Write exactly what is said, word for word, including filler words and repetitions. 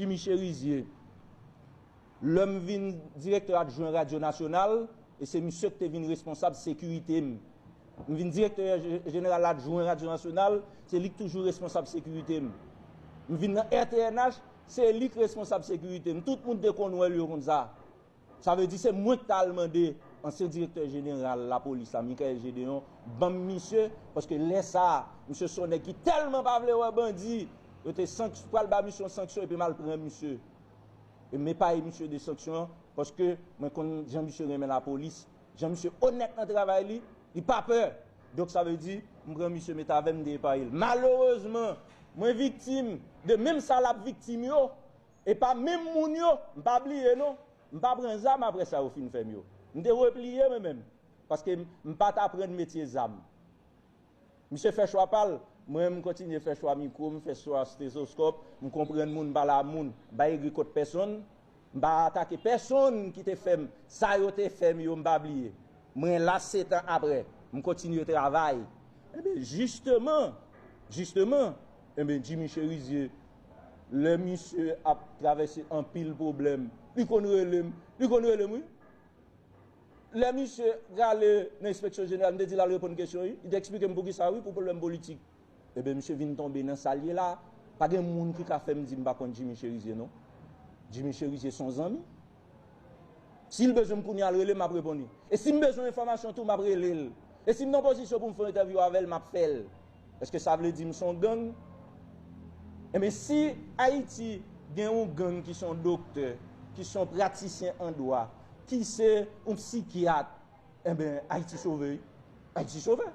Jimmy Chérizier. Lè m vin direktè adjwen Radyo Nasyonal, e se misye ki te vin responsab sekirite m. M vin direktè je-, jeneral adjwen Radyo Nasyonal, se li ki toujou responsab sekirite m. M vin nan R T N H, se li ki responsab sekirite m. Tout moun te konn wè l yo konn sa. Sa vle di se mwen ki t al mande ansyen direktè jeneral lapolis la, Michaël Gédéon, ban m misye, paske lè sa a, misye se yon nèg ki tèlman pa vle wè bandi, yo te sank-, pral ba misye yon sanksyon epi m al pran misye. E m epaye misye de sanksyon an, paske mwen konn jan misye renmen lapolis, jan misye onèt nan travay li, li pa pè. Donk sa vle di, m pran misye met avè m, m te epaye l. Malerezman, mwen viktim de menm sa l ap viktim yo, e pa menm moun yo, m pa bliye non. M pa pran zam apre sa yo fin fè m yo. M te repliye mwen menm, paske m, m pa t aprann metye zam. Misye fè chwa pa l, mwen m kontinye fè chwa mikwo, m fè chwa stetoskòp, m konprann moun, m pale a moun, m pa egri kont pèsonn, m pa atake pèsonn ki te fè m sa yo te fè m yo, m pa bliye. Mwen la, sèt an apre, m kontinye travay. Enben, jisteman, jisteman, enben, Jimmy Chérizier, lè misye ap travèse anpil pwoblèm, li konn rele m, li konn rele m, wi. Lè misye prale nan enspeksyon jeneral, m te di l al reponn kesyon, wi. Li te eksplike m poukisa, wi, pou pwoblèm politik. Ebyen, misye vin tonbe nan sa l ye la. Pa gen moun ki ka fè m di m pa konn Jimmy Chérizier, non. Jimmy Chérizier se yon zanmi. Si l bezwen m kounye a, l rele m, m ap reponn li. E si m bezwen enfòmasyon tou, m ap rele l. E si m nan pozisyon pou m fè yon entèvyou avè l, m ap fè l. Èske sa vle di m se yon gang? Enben, si Ayiti gen yon gang ki se yon doktè, ki se yon pratisyen an dwa, ki se yon sikyat, enben, Ayiti sove, wi. Ayiti sove.